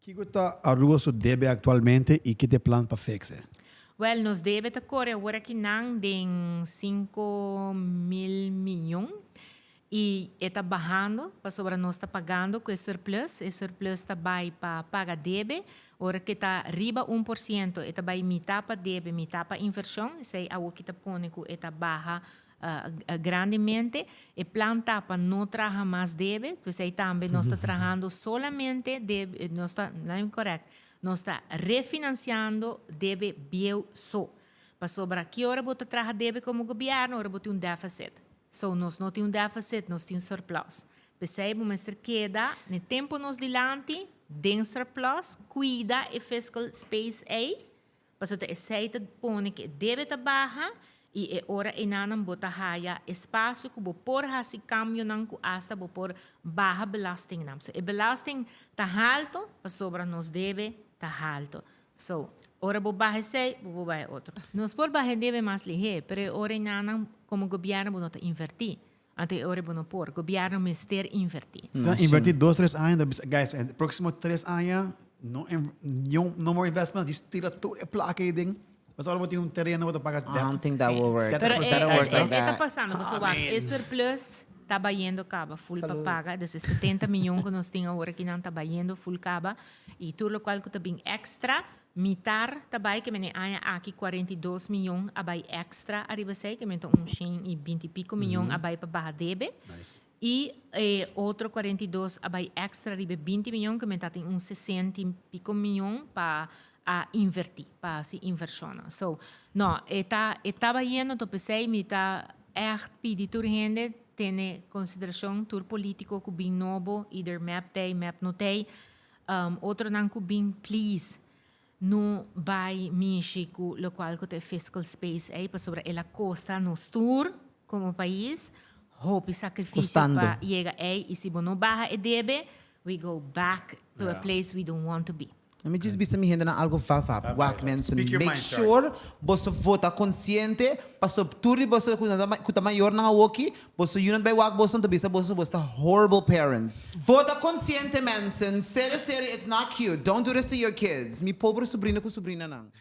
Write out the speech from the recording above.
Kiko ta Aruba su debe actualmente y ki ta e plan pa fix e? Wel, nos debe ta core awor aki nan den 5000 miyon y e ta bahando pasobra nos ta pagando cu e surplus. E surplus ta bay pa paga debe. Ora cu e ta riba 1% e ta bay mita pa debe, mita pa inversion. Esey awor ki ta pone cu e ta baha grandemente. E plan ta pa no traha mas debe, p'esei tambe nos ta trahando solamente debe, nos ta, let me correct, nos ta refinanciando debe bieu so. Pasobra ki ora bo ta traha debe como gobierno? Ora bo tin un deficit. So nos no tin un deficit, nos tin un surplus. P'esei bo mester keda n'e tempo nos dilanti den surplus, cuida e fiscal space ei, pasobra ta esei ta pone ku e debe ta baha i e ora einanan bo ta haya espasio ku bo por hasi kambionan ku asta bo por baha belastingnan. So e belasting ta halto pasobra nos debe ta halto. So ora bo baha esei bo por baha e otro. Nos por baha e debe mas lihé, pero e ora einanan komo gobièrnu bo no ta invertí. Anto e ora bo no por. Gobièrnu mester invertí. Ta invertí dos tres aña ta bisa guys e próximo 3 aña no no more investment djis tira tur e plaka ei den pasobra ora bo tin un tereno bo ta paga I don't think that will work. Pero e ta pasando pasobra wak e surplus ta bayendo kaba full pa paga dus e 70 miyon ku nos tin awor akinan ta bayendo full kaba i tur lokual ku ta bin extra mitar ta bai ke men e aña aki 42 miyon a bai extra ariba esei ke men ta un 120 i piko miyon a bai pa baha debe. I e otro 42 a bai extra riba 20 miyon ke men ta tin un 60 i piko miyon pa a invertí, pa hasi invershonnan. So, no, e ta bayendo, to p'esei mi ta echt pidi tur hende tene konsiderashon, tur polítiko ku bin nobo, either MEP tei, MEP no tei, otronan ku bin, please, no bai mishi ku lokual ku ta e fiscal space ei, pasobra el a kosta nos tur komo pais hopi sakrifisio Kostando. Pa yega ei, i si bo no baha e debe, we go back to a place we don't want to be. Let me just bisa mi hendenan algo va va. Wak mensen, Speak your make mind, Shark. sure boso vota consciente, paso tur di boso ku ta mayornan awoki, boso yunan bay wak boso ta bisa boso boso ta horrible parents. Vota consciente, mensen. Serio serio, it's not cute. Don't do this to your kids. Mi pobre sobrino ku sobrinanan.